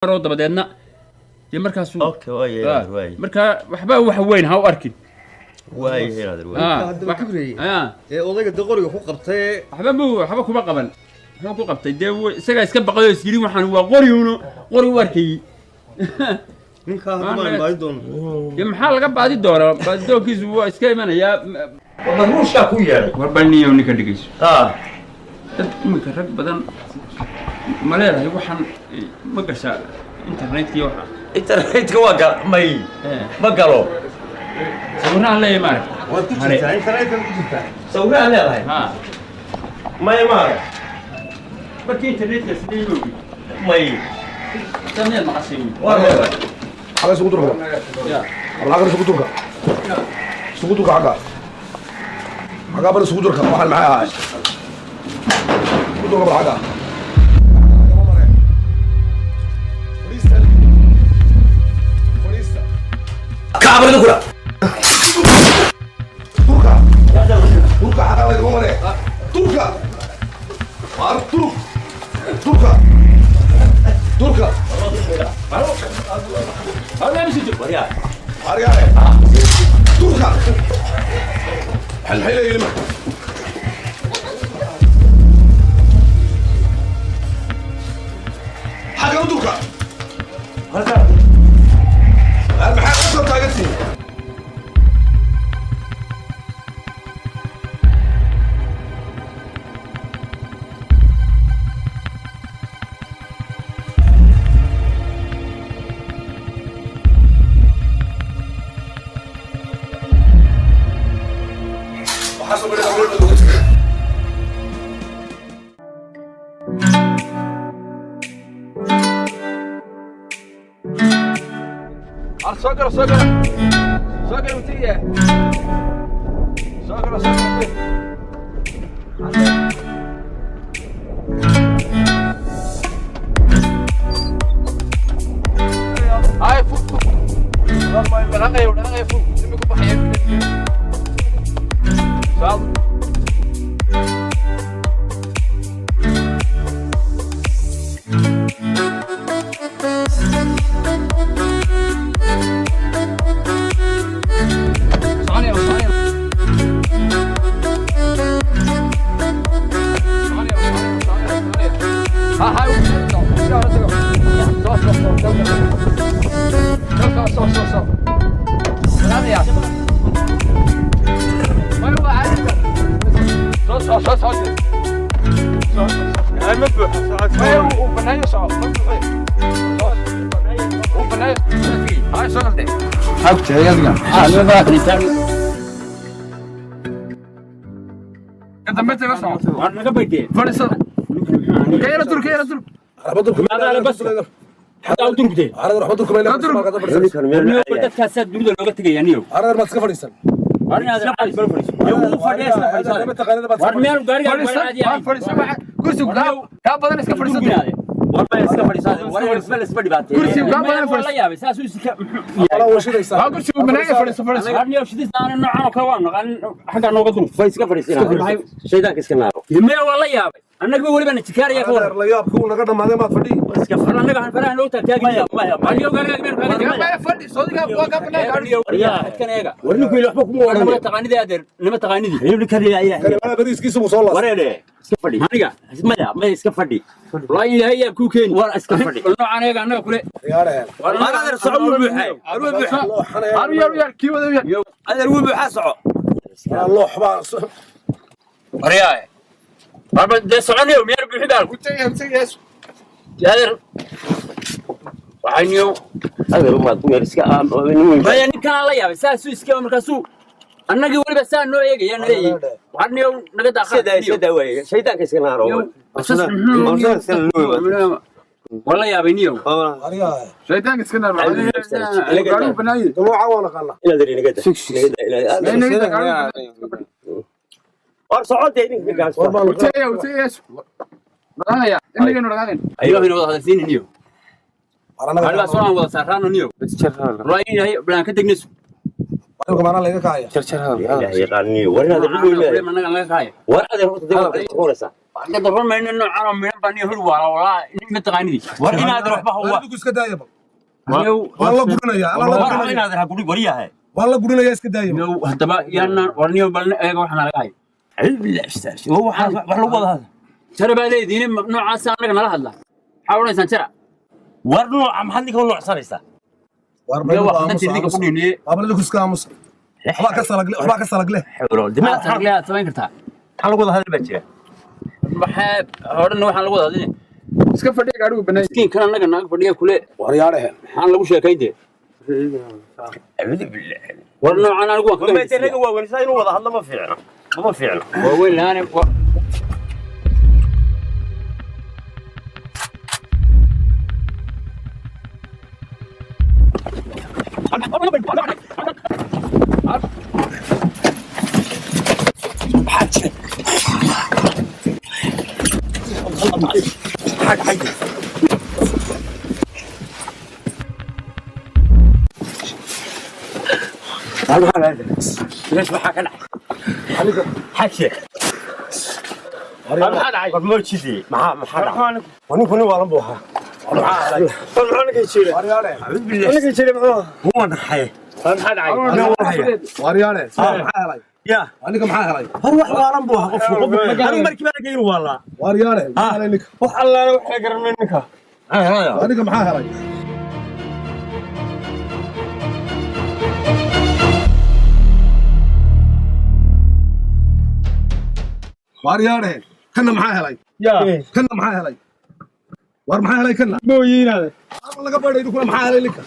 Maro dabadeedna dee markaasuu Okay, waaye inaadan, waaye. Marka waxba wax weyn ha u arkin. Waaye inaadan, waaye. Haddaba kibreye Ah. Ee odayga de qoriga ku qabtay. Waxba mu waxba kuma qaban. Muxuu ku qabtay? Dee isagaa iska baqay oo is yidhi waxaan waa qori uno qori u arkayey. Ninkaa hadda maan baadi doono. Dee maxaa laga baadi doonaa? Baadidoonkiisu waa iska imanayaa. War Ruushkaa ku yeedhay. War bal niyow ninka dhegeyso. Ah. Dad iminka rag badan ma leedahay waxaan ma gashaa internetkii waxa? Internetka waa gal may. Ma galo. Sawiraan leeyahay maaragta. Waad ku jirtaa internetka, ku jirtaa. Sawiraan leedahay? Ha. May, maarag. Markii internetka sidee loogi? May. Samiyaad maqashay? Waa leedahay. Xagga isugu durka. Ya. Xagga isugu durka. Isugu durka xagga. Xagga bal isugu durka. Waxaan maxay ahay? Isugu durka bal xagga. Fadhiista. Fadhiista. Kacbarida kula. Durka. Durka xagga laygama mare. Durka. Waar durk. Durka. Durka. Waryaa. Argaale. Durka. Maxay leeyihiin marka? Xagga u durka. Maxaa u soo taagantihiin? Waxaa soo badhada loo looga tegay. Soo galo, soo galo, soo galo, utiga soo galo, soo galo. Ay, fug, fug, dhaqaaqayo, dhaqaaqayo, fug, imika baxaya. Soo. Soconaya, soconaya. Soconaya, soconaya, soconaya, soconaya. Ha, ha, soo, soo, soo, soo, soo, soo, soo, soo, soo. Dhaqaaqaya. May waa caadi. Soo, soo, soo, soo. Soo, soo, soo. Ay, ma buuxa socod. May uu banaayo, soco. Ma buuxay. Soo. Uu banaayo. Hay, soo galtay. Xagta yadgan. Ah, ma baa ka dambe taga soco. War naga baydee. Fadhiiso. Ka yara dur, ka yara dur. Waxba durka. Adaale bas. Xataa u durugtee. Arada waxba durka meel. Ninkan meel Dadkaasaa dunida looga tegayaa niyow. Arada maad iska fadhiisan. War inaad wuu fadhiya isla fadhiisanay. Ma taqaanida baad iska War meel gaariga Fadhiiso. caadi ahayn. Fadhiiso. Kursigu kaa badan iska fadhiiso. War ma iska fadhiisaa? War ma isma dhibaateeyay? Kursigu kaa badan Waa la fadhiiso. yaabay saasuu iska Walaa washidaysaa. Waa kursigu banaayo, fadhiiso, fadhiiso. War niyow shidis aanan noocan oo kale waan naqaan xaggaa nooga durug. Way iska fadhiisanaa. Shaydaanka iska naaro. Maya, waa la yaabay annaga weliba na jikaaraya ka waran. La yaabku naga dhamaaday maad fadhi. Iska War annaga aan faraha noo taagtaagi. Maya, maya, War niyow gaariga meel kaaga Kaa maya fadhi. Soodiga waa kaa banaayo gaadhi. Waryaa hadkan eega. War ninku ila waxba kuma War odhanayo. nima taqaanidii adeer, nima taqaanidii. Ninkan ayaa Kani malaa bariiskiisa buu soo laastay. Wareere iska fadhi. Aniga. Maya, maya, iska fadhi. Wallahi ilaahay yaa kuu keeni. War iska fadhi. Noocan eega annaga kule. Yaare. War adeer soco, wuu buuxay. Wuu buuxay. Loo xanaya. Haru yar yar kii wada yar. Adeer wuu buuxaa, soco. Loo xbaa. Waryaa. Warba dee soconayo miyaan buuxi baa. Utagaya, utagaya. Adeer. Waxay niyow. Adeer umaad meel iska nin. Maya, ninkaan la yaabay saasuu iska markaasuu annagii weliba saa noo eegaya naleeyahay. Waxaa niyow naga Iska daa, iska daaqaa. daa waaye. Shaydaanka iska naaro. Iska naaro. Waa la yaabay niyow. Ariga. Shaydaanka iska naar. Gaadhigu banaayo. Nooca waa naqaanaa. Inaad inaga daa. Inaga daa. War soco dee ninka gaas. War baa Utagaya, utagaya. Dhaqaaqaya. Inagaynu dhaqaaqayn. Ayuu ina wada hadalsiinin niyow. Aranaga. Anigaa soo aan wada saaraano niyow. Wallahi ilaahay balaan ka degnayso. Aniga maana laga kaaya. Ilaahay yaqaaniyo. War inaad cid weyn leedahay. Annaga laga kaaya. War adeer horta dee waa ka soconaysaa. Hadda dabar mayno noocan oo midhan baa niyo hor waala walaa nin ma taqaanidi. War inaad waxba huwa. Adigu iska daaya bal. Niyow Waa la gurinayaa, alla la War gurinaya. inaad ha guri wariyahay. Waa la gurinayaa, iska daaya. Niyow haddaba yaanaan war niyow bal eega waxaan laga hayo. Billah istaas. Waxa wax lagu wada hadla. Jara baa leedihiin noocaasa annaga nala hadla. Maxaa odhanaysaan jara? War nooca maxaad ninka u noocsanaysaa? Waar Niyow bal wax aamus, dadka idinka aamus. ku dhiniye. Waa bal adigu iska aamus. Waxbaa ka salagle, waxbaa ka salagle. Xawlo dima Maxaad sargle aad samayn kartaa? maxaa lagu wada hadli baa jira. Maxaa horena waxaan lagu wada hadlin. Iska fadhiya gaadhigu baneey. Miskiinkan annaga naaga fadhiya kule. Waar yaadhahe. Maxaan lagu sheekayn dee? Acuudu billah. War noocan anigu waan kaga Ma helisaa. inaga waa wanaagsan inuu wada hadlo ma fiicna. Ma fiicna. Waa weyn lahaane. Meesha waxaa ka dhacay. Xaje. War ma jidi. Maxaa dhacay? War ninku nin waalan buu ahaa. Waar yaadhahe. Acuudu billah. Huwa naxay. Waar yaadhahe. Maxaa helay? Ya. Aniga maxaa helay? War wax waalan buu ahaa qofku. Anigu markii baan arkay inuu waalaa. Waar yaadhahe. Maxaa helay ninka? Wax allaala waxay garanay ninka. Aniga maxaa helay? Waar yaadhahe. Kanna maxaa helay? Ya. Kanna maxaa helay? Waar maxaa helay kanna? Mooyiinaade. Ama laga baadhay idinkuna maxaa helay ninka?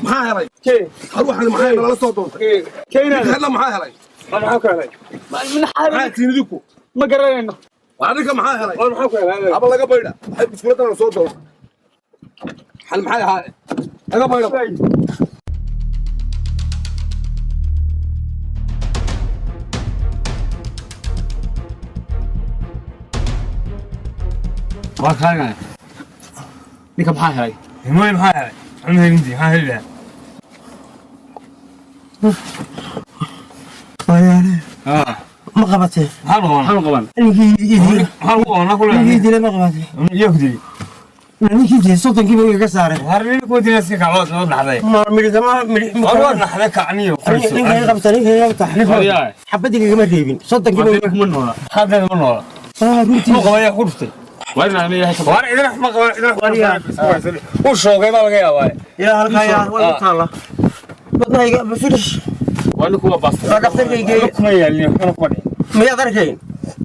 Maxaa helay? Kee. Har waxaan maxaa helay lala soo doontay? Keenaade. Kanna maxaa helay? Maxaa ku helay? Maxaa tihiin idinku? Ma garanayno. Waar ninka maxaa helay? War maxaa ku helay? Ama laga baydha. Waxay biskuuladan la soo doontay. Xal maxay ahaayeen? Laga baydha. Waa kaagan. Ninka maxaa helay? Mooy maxaa helay? Maxaa helin maxaa heli lahaa? Ma qabatay. Maxaa lagu qaban? Maxaa qaban? Ninkii idil. Maxaa lagu qaban? Ku Ninkii leeyahay. idil ma qabatay. Iyo ku dili. Ninkii idil soddonkii buu iga saaray. War nin ku dili si kaclood soo dhaxday. Ma midhi ma midhi. War war naxday kacniyo. Ninka iga qabta, ninka iga qabta. Waryahay. Xabadii igama reebin. Soddonkii buu War kuma noola. Hadda ma noola. Ah, runtii. Muxuu qabaya ku dhuftay. War inaan leeyahay. War idin ma qaban idin ma. Uu shoogay baa laga yaabaa. Ilaa halkaa yaa way u taala. Badnayga ma finish. Waa ninku waa baasta. Waa dhakhtarkayga. Kuma yaalin kuma kuma dhicin. Miyaad arkayn?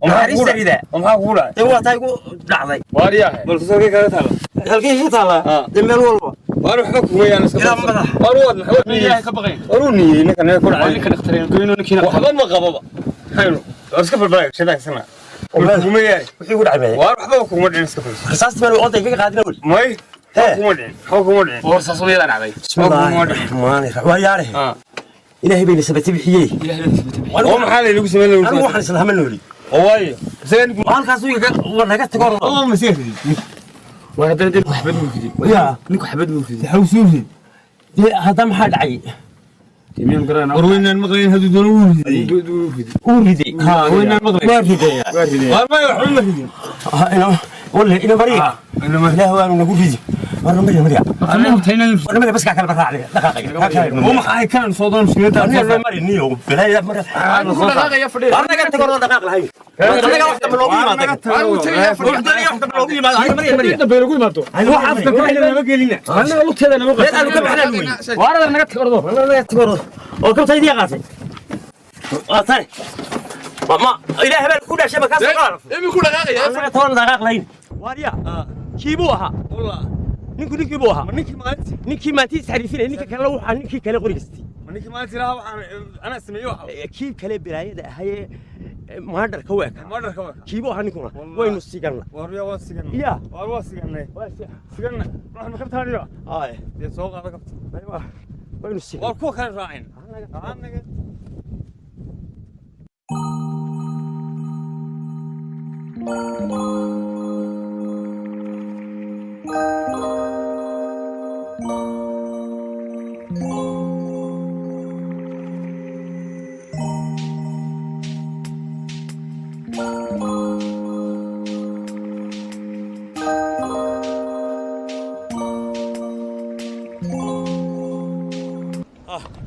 Naxariista rida. Maxaa kugu dhacay? Dee waa tahay ku dhacday. Waaryahay. Bal tusoo kaga taala. Halkay iga taalaa? Dee meel walba. War waxba kuma yaalin iska. Ilaa madax. War waad maxaa Ilaahay ka baqayn. War uu niyey ninka nee ku Waa dhacay. ninka dhakhtareen goyno ninkiina. Waxba ma qababa. Hayno. War iska balbalay shada sana. Kuma yaali. Wixii ku dhacay maya. War waxba kuma dhicin iska fadhiiso. Rasaastii baan oday kaga qaadina weli. May. Waxba kuma dhicin. Waxba kuma dhicin. War saasoo dhacday. Bismillaahi raxmaani raxiim. Waa yaare. Ah. Ilaahay bayna sabati bixiyey. Ilaahay baa sabata bixiyey. Oo maxaa la igu sameeyay lagu Anigu waxaan isla hama nooli. Oo waayo. Isaga ninku Halkaas uu iga waa naga tago ordo. oo ma sii War haddana ninku xabad buu riday. Yaa. Ninku xabad buu riday. Xawsuufi. Dee hadda maxaa dhacay? Miyaan garanaa? War weynaan maqlayn hadduu doono wuu riday. Uu riday. Ha, weynaan maqlayn. Waa riday. Waa riday. War ma waxba ma ridin. Ah, ina wallahi ina bariga. Ina ma Ilaah waanu nagu ridi. War mari mari. Ana hubtayna War mari bas ka kala raacay dhaqaaqay. Ka kala. oo maxay kan soo doon mushkiladda War mari niyo balaa mari. Anigu dhaqaaqaya fadhiya. War naga tago dhaqaaq lahayn. War naga wax dambe loogu yimaado. War wuu tagayaa fadhiya. War doonaya wax dambe loogu yimaado. Hay mari mari. Dambe lagu yimaado. wax afka ka xidhan lama gelina. Annaga lugteeda nama Meel aanu ka baxnaan wey. Waar adag naga tag ordo. War naga tago. Oo kabtaydii qaatay. Waa tani. Ma ilaahay baan ku dhashay ma ka soo qaar. Iminku dhaqaaqaya. Annaga toban dhaqaaq lahayn. Waarya. Kii buu ahaa. Wallah. Ninku ninkii buu ahaa. Ma ninkii maalintii Ninkii maantii isxariifinayay ninka kale waxaa ninkii kale qorigiistii. ma ninkii maalintii lahaa waxaan anaa sameeyey waxa. Kii kale biraayada ahayee maadharka u eka. Madarka waa. Kii buu ahaa ninkuna. Waynu siganna. War yaa waa siganna. Ya. War waa sigannay. Siganna. Waxaan ka taariyo. Ay. Dee soo qaado kabta. Waynu siganna. War kuwa kale raacin. Anaga.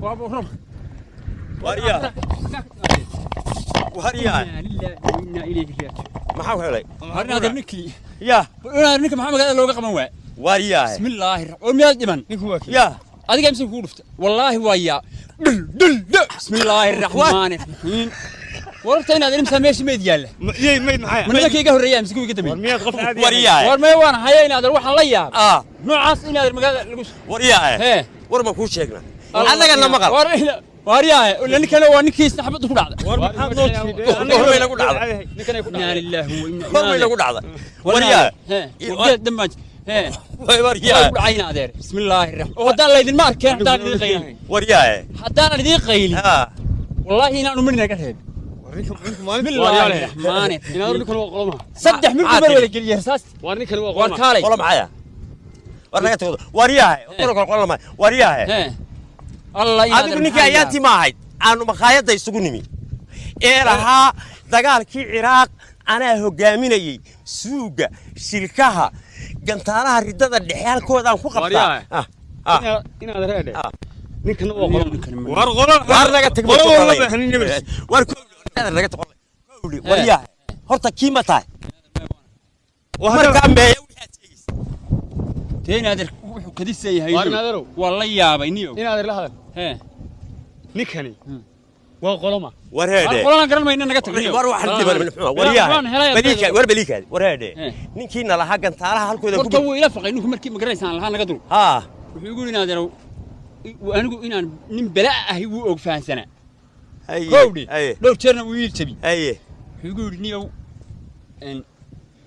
Waryaa, waryaa. Maxaa ku helay? Arrin ninkii. Ya. Ninka maxaa magaalada looga qaban waay? Waryaa. Bismillaahi oo miyaad dhiman? Ninku waa kii. Ya. Adiga imse kugu dhufta? Wallaahi waa yaa dhul dhul dhul. Bismillaahi raxmaani raxiim. Wararta inaad imsa meesha meyd yaalla. Yey mayd maxay? Ma nimanka iga horreeya imse kuwa iga dambeeyay? War miyaad qof caadi? Waryaa. War maya, waan haya inaad waxaan la yaab ah noocaas inaad magaalada lagu Waryaa. Hee. War ma kuu sheegnaa? Annaga na maqal. War waaryahay, ila ninkana waa ninkii saxbadu ku dhacday. War maxaad noo jiiday? Hor bay nagu dhacday. Ninkan ay ku Inaa dhacday. lilaahi wa inaa Hor bay nagu dhacday. Waryaa. Hee, wargeed dhammaan. Hee. Waryaa. Waa ku dhacay ina adeer. Bismillaahi raxmaan. Oo haddaan laydinma arkeen, haddaan idiin qaylin, Waryaa. haddaanan idiin qaylin, ah wallaahi inaan umarina ka reebin. Bismillaahi raxmaani. Inaad ninkan waa qoloma. Saddex mid Maxaa mar tiri? wada geliyay rasaas. Waar ninkan waa War qoloma. kaalay. Qola maxaya? War naga tago. Waryaa, qola qola ma waryaa. Hee, allah ina Adigu ninkii ayaantii ma ahayd aanu makhaayadda isugu nimi ee lahaa dagaalkii Ciraaq anaa hogaaminayey, suuga shilkaha gantaalaha riddada dhexe halkoodaan ku qabtaa? Waryahay. Ah, ah. Inaad reedhe. Ah. Ninkan waa qoloma. War qola. War naga tag. Qola wala baahanin nibir. War naga tag. Waryaa, horta kii ma tahay markaa? Meeya waxaad sheegaysa? Dee ina adeer wuxuu kadisa yahay. Waar ina adeerow. Waa la yaabay niyow. Inaad la hadal. Hee. Ninkani waa qoloma. War War heedhe. qolana garan mayna, naga tag niyow. War waxaan dhiban min xuma. Waan Waryaa helay. Baliika, war baliika, war heedhe. Eh. Ninkiina lahaa gantaalaha halkooda ku Horta wuu ila faqay ninku markii magaraysaan lahaa naga dul. Haa. Wuxuu igu yidhi, ina adeerow, anigu inaan nin bala ahi wuu og fahansanaa. Haye. Kowdhi. Haye. Dhowr jeerna wuu ii jabi. Haye. Wuxuu igu yidhi, niyow,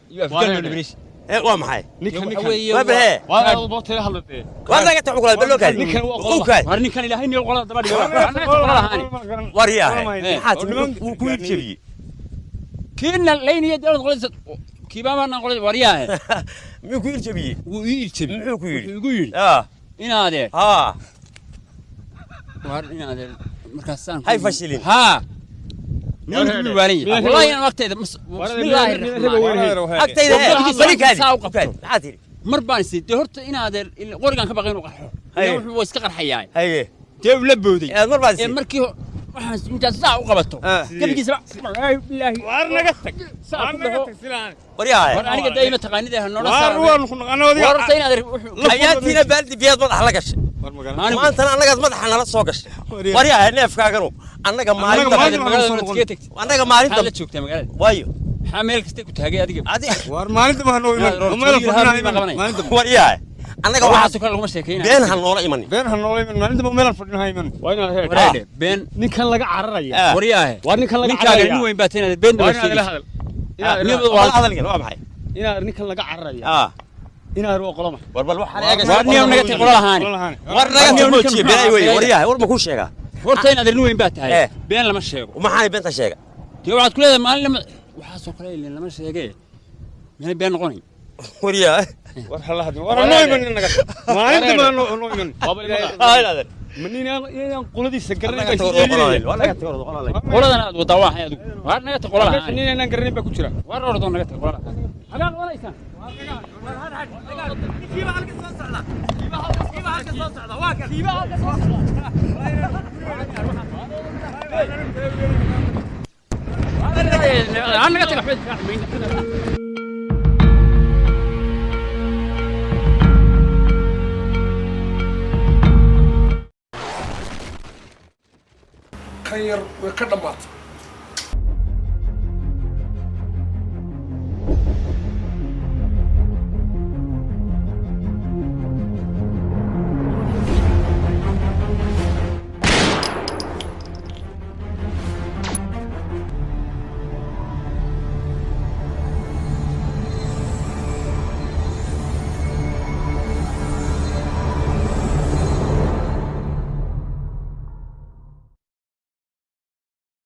you have got no liberation. Ee, waa maxay? Ninkan Waxa ninkan. weeye waa bahee. Waar aad bootay hadlatay. War naga tag kula balookaadi. Ninkan waa qoloma. Ukaad. War ninkan ilaahay niyow qolada daba dhigo. War naga tag qola lahaani. War yahay. Eh. Maxaa tiri? Wuu ku iibjabiyey. Kiina laynaya dowlad qoladiisa kiibaabaanaan qolada waryaahe. Miyuu ku iibjabiyey? Wuu ii iljabi. Muxuu ku yidhi? Wuxuu igu yidhi, ah ina adeer, haa war ina adeer, markaasaan Hay fashilin. Haa, nimanku wuu waalan yahay wallahi inaan agtayda bismillaahi raxmaan. Agtayda hee. Warkiisa Balikaadi. saa u qabto. Ukaadi. Maxaa tiri? Mar baan isii dee horta ina adeer qorigaan ka baqay inuu qarxo. Haye. Ilaa wuxuu waa iska qarxayaa. Haye. Dee uu la booday. Aad mar baad ee isii markii waxaan intaad saa u qabato Ah. gebigiisaba wallaahi bilaahi War naga tag. saa War ku naga dhaho. tag silaan. War yahay. War aniga dee ima taqaanida ha noola War saar. waan ku naqano adiga. War horta ina adeer wuxuu Ayaantiina baaldi biyaad madaxa la gashay. War magaalada. Maalin Maantana annagaad madaxa nala soo gashay. Waryahay. War yahay, neefkaaganu annaga maalinta maalin- magaalada waad iskaga tagtay. Annaga maalinta Maxaad la joogtaa magaalada? Waayo. Maxaa meel kasta ku taagay adiga? Adi. War maalinta ma noo iman. War Meel tuugii fadhinahay harbi ma qabanay. maalinta. War yahay, annaga waxaa Waxaasoo kale laguma sheekaynayo. Been ha noola imanin. Been ha noola iman. Maalinta ma meel fadhinahay iman. Waa inaad reedhe. Wareedhe been. Ninkan laga cararaya. Ah. Waryaahe. Waar ninkan laga ninkaaga cararaya. nin weyn baa teenaad been Waar waa inaad la sheegaysa. hadal. Inaad Niyadooda Wala waa hadalkan waa maxay? Inaad ninkan laga cararaya. Ah. Inaad waa qoloma. War bal waxaan War eegaysaa. niyow naga tag qola lahaani. War naga War tag moojiye ninkan beenay muxuu wey. ahaa? War yahay, war ma kuu sheegaa? Horta inaad nin weyn baa tahay. Eh. Been lama sheego. Maxaanay beenta sheega? Dee waxaad ku leedahay maalin lama waxaasoo kale ilin lama sheegee, miyay been noqonayn? War yahay. War ha la hadlin. War noo iman naga. Maalinta ma noo iman. Waaba ilmaha. Ah, ilaadan. Ma nin inaan qoladiisa garanay Naga baa tag isyeelinaya. qola war naga tag qola. Qoladan aad wadaa waa maxay adigu? Waar naga tag qola Meesha lahaani. nin inaan garanayn baa ku jira. Waar ordoo naga tag qola lahaani. Hagaa qabanaysaan. Aan naga tag waxba. Kan yar way ka dhammaatay.